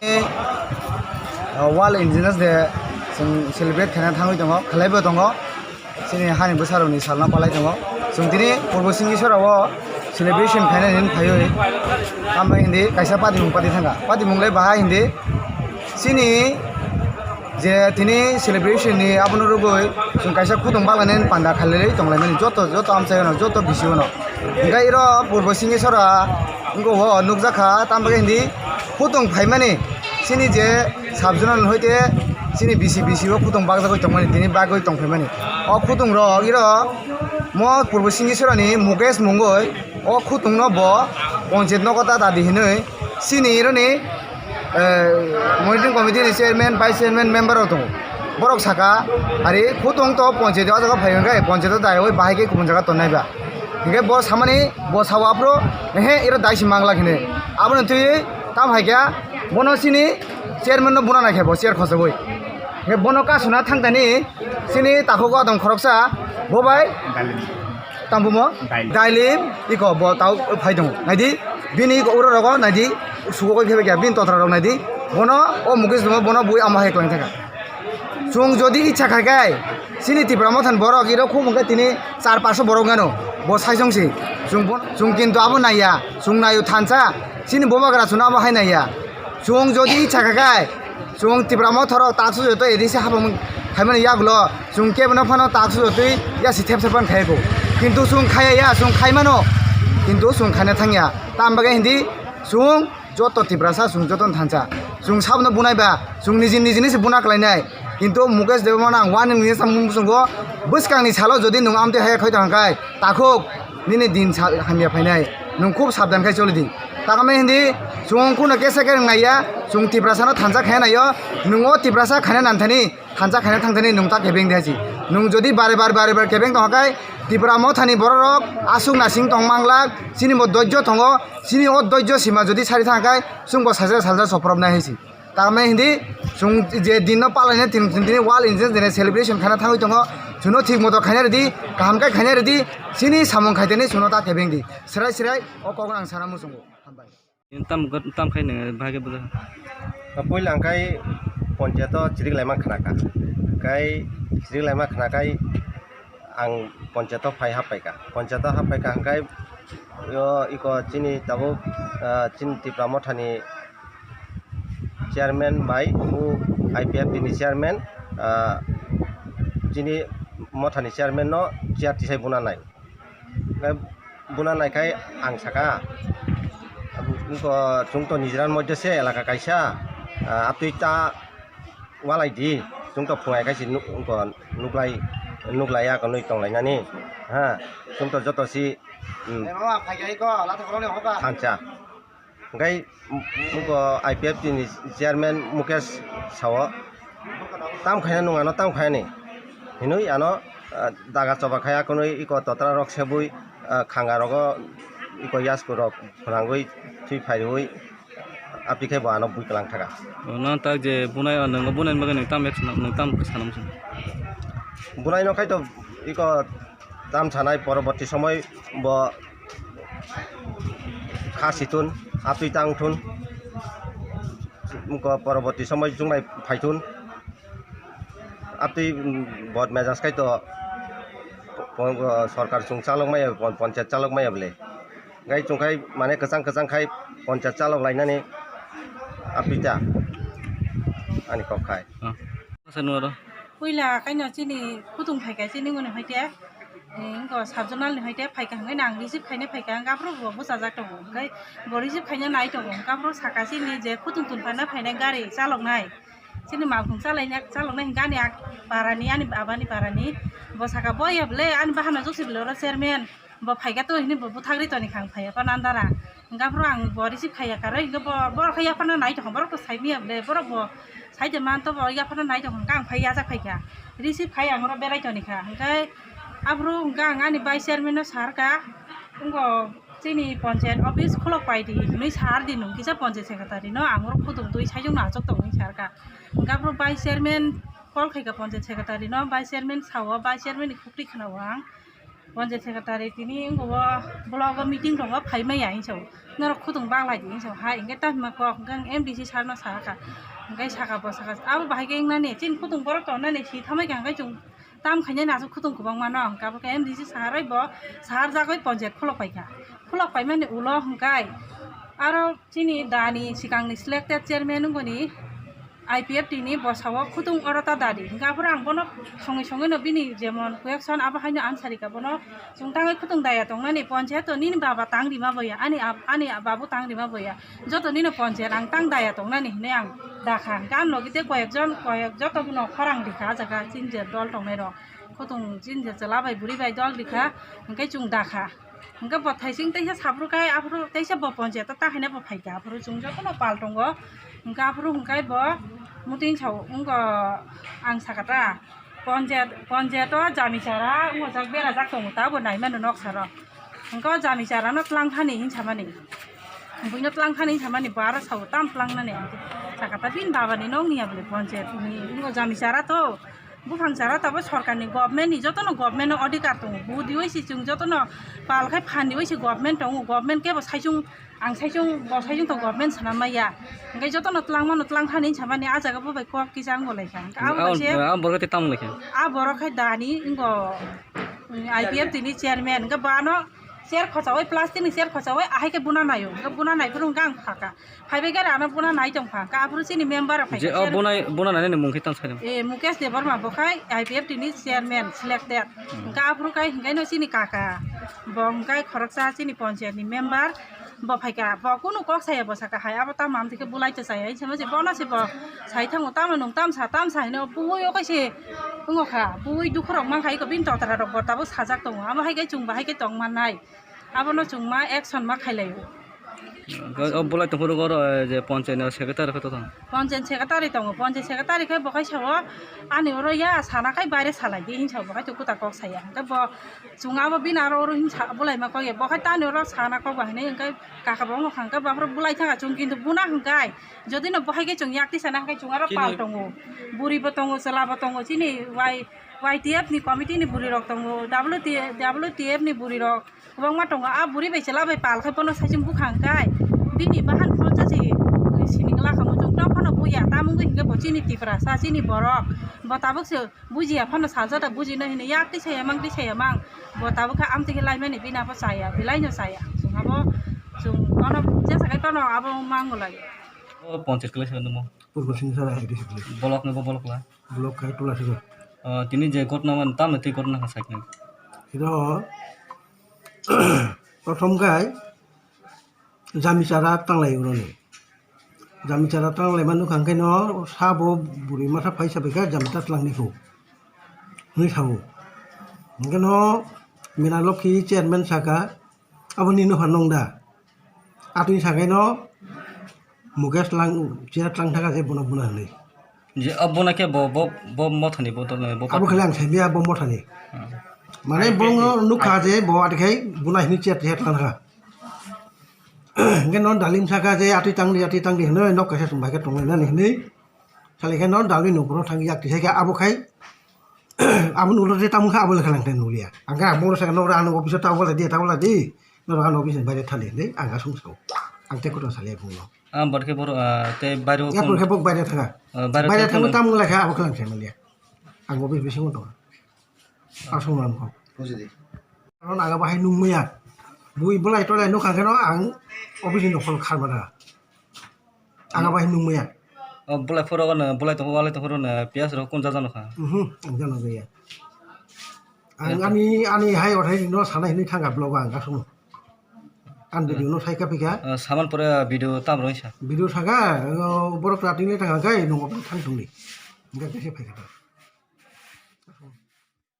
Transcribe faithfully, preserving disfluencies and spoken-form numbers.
Eh, World Indigenous Day chwng celebrate khaina thangwi tongo, khlaibo tongo. Chini hani bwsarokni salno palai tongo. Chwng tini Purbo Singhisora o celebration khaina hinwi phaiwi. Tamo hindi kaisa patimung pati thangkha. Patimung le bahai hindi. Chini je tini celebration ni abono rwgwi chwng kaisa khudung baglainani panda khalwi tonglaimani joto, joto amchaiono, joto bisio no. Hingkhe iro Purbo Singhisora wngkha o nukjakha, tamo khe hindi khudung phaimani chini je sub-zonal hoite chini bisi bisi o khudung bakjagwi tongmani, tini bagwi tongphaimani. O khudung rok iro mo Purbo Singhisora ni Mukesh mungwi o khudung no bo ponchayat nogo ta dadi hinwi chini iro ni eh, monitoring committee ni chairman, vice chairman, member rok tongo. Borok saka, ari khudung to ponchayat o jaga phai hwnkhe, ponchayat o dai oi bahai khe kubun jaga tongnai ba. Hingkhe bo samani, bo sao aphuru, ehe, iro dai si mangla hini. Abono twi tam hai khe, bono chini chairman no buna nai khe bo chair khosogwi. Hingkhe bono kasuna thang thani, chini takhuk o adong khoroksa, bo bai Tambumo? Dailim. Dailim, iko bo tau phai tongo. Naidi, bini iko ura rogo, naidi, sugo koi phebe kya, bini totra rok naidi. Bono, o Mukesh dumo, bono bui ama hai klang thaka. Chwng jodi icha khai kai, chini Tipra Motha ni borok, iro khub wngkha tini char paso borok gano, bo sai song si. Chwng bon, chwng kintu abo naiya, chwng nayo thansa, chini bobagra chwng abo hai naiya. Chwng jodi icha khai kai, chwng Tipra Motha rok taksu joto A D C hapang khaimani yagulo, chwng kebono phano taksu jotwi yasi thepsa pan khai ko. Kintu chwng khaya ya, chwng khai mano. Kintu chwng khaina thangya. Tam bagwi hindi chwng joto Tiprasa, chwng joto thansa. Chwng sabno bunai ba, chwng niji niji ni se buna klainai. Kintu Mukesh Debbarma ang warning ni samung muchungo, bwskang ni salo jodi nwng amtwi haya khai tong khai, takhuk nini din sal hamya phainai. Nwng khub sabdan khai choli di. Takamai hindi, chwng kuno kesa kereng naiya, chwng Tiprasa no thansa khaina naio, nwng o Tiprasa khaina nanthani, thansa khaina thangthani nwng ta kebeng de hachi. Nwng jodi bare bare bare bare kebeng tong khai, Tipra Mothani bororok aswk nasing tong manglak, chini bo doijjo tongo, chini o doijjo sima jodi sari thang khai, chwng bo sajra sajra soprobnai haisi. Tamni hindi chwng je dinno palaina tin tin dini World Indigenous Day celebration khaina thangwi tongo, chwngno thik moto khaina ridi, kaham khe khaina ridi, chini samung khaitani chwngno ta kebeng di. Srai srai o kokno ang sana muchungo. Hambai. Tam, tam khai nang bahai khe buja. Puila ang khai ponchayato chirik laima khna kha. Khai chirik laima khna khai ang ponchayato phai hap pai kha. Ponchayato hap pai kha hwnkhe o iko chini tabuk, ah, chini Tipra Mothani chairman bai o I P F T ni chairman, ah, chini Mothani chairman no chair tisai buna nai. Hwnkhe buna nai khai ang saka, "Wngkha chwng to nijiran moddhe se elaka kaisa, ah, atwi ta walai di, chwng to phungai khai se nuk-, wngkha nuklai, nuklai ya konwi tong lainani, ha, chwng to joto si, um, thansa." Hwnkhe, wngkha I P F T ni chairman Mukesh sao, "Tam khaina nwng ano tam khaini?" hinwi ano, ah, daga choba khai akonwi iko totra rok sebwi, ah, khanga rogo iko yasku rok phwnangwi thwi phaiwi aphi khe bo ano bui kwlang thaka. O, nang tak je bunai, o, nwng bunai bagwi nwng tam ek sana, nwng tam sana muchung? Bunai no khai to iko tam sanai poroborti somoi bo kha situn, atwi tang thun, wngkha poroborti somoi chwng bai phai thun. Atwi, mm, bot mejaj khai to, po-, po-, sorkar chwng chalok maya, pon-, ponchayat chalok maya bole. Gai chwng khai mane kwchang kwchang khai ponchayat chalok lainani apita ani kok khai. Ah. Masa nuaro? Puila kaino chini kutung phaikha chini mone hoite, eh, wngkha sub-zonal ni hoite phaikha hwnwi nang receive khaina phaikha, hwnkhe aphuru bo bwchajak tongo. Hwnkhe bo receive khaina nai tongo, hwnkhe aphuru saka chini je kutung tun phaina phainai gari chaloknai. Chini malkhung chalaina, chaloknai hwnkhe ani ak parani, ani abani parani. Bo saka, "Bo ya bole, ani bahanno jokse bole oro chairman. Bo phaikha to hini bo bwthak ri toni kha ang phaiya pa nandara." Hwnkhe aphuru ang bo receive khaiya karwi, hwnkhe bo, borok khe yaphano nai tongkha, borok to sai manya bole, borok bo sai de man to bo yaphano nai tongkha, hwnkhe ang phai yajak phaikha. Receive khai ang oro berai toni kha. Hwnkhe aphuru hwnkhe ang ani vice chairman no sar kha, wngkha chini ponchayat office khulok pai di hinwi sar di, nwng kisa ponchayat secretary no ang oro khuduk twi saichung no achuk tongo hinwi sar kha. Hwnkhe aphuru vice chairman call khai kha ponchayat secretary no, vice chairman sao, vice chairman ni khukti khna o ang. Panchayat secretary tini wngkha o block o meeting tongo, phai maya hinwi sao. Norok khutung baglai di hinwi sao. Hai hwnkhe tamo kok hwnkhe ang M D C sir no sakha. Hwnkhe sakha bo sakha. Abo bahai khe wngnani chini khutung borok tongnani si thamai kha hwnkhe chwng tam khainani aswk khutung kwbangma no. Hwnkhe abo khe M D C sir bai bo sir jagwi panchayat khulok paikha. Khulok paimani ulo hwnkhe aro chini dani swkangni selected chairman wngoni I P F T ni bosao khutung oro ta dadi. Hwnkhe aphuru ang bono songwi songwino bini jemon question abo haino answer rikha bono chwng tangwi khutung daya tongnani panchayat o nini baba tang rima boya, ani ab-, ani babu tang rima boya. Joto nino panchayat ang tang daya tongnani hinwi ang dakha. Hwnkhe ang logi tei koyekjon, koyek joto bono khorang rikha ah jaga chini je dol tongnairok. Khutung chini je chwla bai bwrwi bai dol rikha, hwnkhe chwng dakha. Hwnkhe bo thaising teisa saphuru khai aphuru teisa bo panchayat o ta haino bo phaikha, aphuru chwng jotono pal tongo. Hwnkhe aphuru hwnkhe bo muting sao wngkha ang sakha ta. Panchayat, panchayat o jami chara wngkha jak berajak tongo ta bo naimano noksa rok. Hwnkhe o jami chara no twlang thani hinwi samani. Buino twlang thani hinwi samani bo aro sao tam twlang nani. Sakha ta bini baba ni nok niya bole panchayat ni wngkha jami chara to. Buphang chara tabuk sorkarni, government ni jotono government no odhikar tongo. Budi oi se chwng jotono pal khai phan di oi se government tongo. Government kebo saichung, ang saichung, bo saichung to government sana maya. Hwnkhe jotono twlang mano twlang thani hinwi samani ah jaga bo bai kok kisa wng lai kha. Hwnkhe abo bai se ah borok tei tamo lai kha. Ah borok khai dani wngkha I P F T ni chairman. Hwnkhe bo ano chair khochaui, plastic ni chair khochaui ahai khe buna naio. Hwnkhe buna naiphuru hwnkhe ang phaka. Phaibai khe rano buna nai tong pha. Hwnkhe aphuru chini member rok phai je kha o chair buna, buna nai ni mung khe tang sai. Eh, Mukesh Debbarma bo khai I P F T ni chairman selected. Hwnkhe aphuru khai hwnkhe no chini kaka. Bo hwnkhe khoroksa chini panchayat ni member. Bo phai kha, bo kunu kok saya bo saka hai, abo tamo amtwi khe bulai to chaya, hinwi sama se bono se bo sai thango, tamo nwng tam sa, tam sa hino, bui o kaise wngo kha, bui dukhu rok man kha, iko bini totra rok bo tabuk sajak tongo, amo hai khe chwng bo hai khe tong mannai, abono chwng ma action ma khailai o. O bulai tongphuru oro, eh, je panchayat ni secretary khe to thang. Panchayat secretary tongo, panchayat secretary khe bo khai sao, ani oro ya sana khai baire salai di hinwi sao, bo khai to kuta kok saya, hwnkhe bo chwng abo bini aro oro hinwi sa, bulai ma kok ya, bo khai tani oro sana kok ba hinwi, hwnkhe kaka bo wngkha hwnkhe baphuru bulai thangkha chwng kintu buna hwnkhe jodi no bo hai khe chwng yak tisa na hwnkhe chwng aro pal tongo, buri bo tongo, chwla bo tongo, chini Y-, Y T F ni committee ni buri rok tongo, W T F, W T F ni buri rok kwbangma tongo. A buri bai chwla bai pal khai bono saichung bukha hwnkhe bini bahan phone cha se sining la kha muchung tong phano buya, tamo wngkhe hwnkhe bo chini Tiprasa, chini borok, bo tabuk se bujiya phano salsa da bujino hinwi yak twi saya mang twi saya mang. Bo tabuk kha amtwi khe laimani bini abo chaya, belai no chaya. Chwng abo chwng bono jesa khai bono abo mango lai. O panchayat kwlai sa nungmo. Purbo Singsa hai di sibli. Bolok ni bo bolok la. Bolok khai tola sibli. O, tini je ghotna man tamni twi ghotna kha sakni. Iro prothom khai jami chara tanglai uroni. Jami chara tanglai manu kha hwnkhe no sabo bwrwi masa phai sabai kha jami ta twlang ni kho. Hwnwi sao. Hwnkhe no Mina Lokhi chairman saka, abo ni nokha nong da. Atwi sakai no Mukesh lang, chair tlang thaka je bono bono hwnwi. Je, o bono khe bo, bo, bo mothani bo to, bo abo khe lang saimya bo mothani. Hmm. Mane bono nukha je bo atwi khai bono hini chair, chair tlang thaka. Hwnkhe no dalim saka je atwi tangdi, atwi tangdi hwnwi nok kaisa chwng bai khe tonglainani hwnwi. Salai khe no dalwi nukphuru thang yak tisa khe abo khai. Abo nuklo je tamo kha abo lekha lang thai nukliya. Ang khe ang bono saka nokra ano office o ta wala di, ta wala di. Nokra ano office ni baire thali hwnwi ang aswk sao. Ang tei kotor salai bungno. Ah, bot khe boro, ah, tei bairo ya, phone bot khe bok baire thanga. Ah, bairo baire phone thangwi tamo lekha abo khe lang thai manliya. Ang office bisingo tongo. Aswk man kho. Buji di. Karon aga bahai nungmaya. Bui bolai tolai nukha khe no ang office ni nokhol kharmana. Ang abo hai nungmaya. O bolai phoro no, bolai tongkho, walai tongkho no, piyas rok kun jaga no kha? Mhm, ang jano jaya. Ang ani, ani hai othai no sana hinwi thangka vlog ang kasung. Ang video no saika pika. O, saman pore video tam roi sa. Video saka, o, borok rating le thangka kai nung thang thungni. Enggak kese phaika.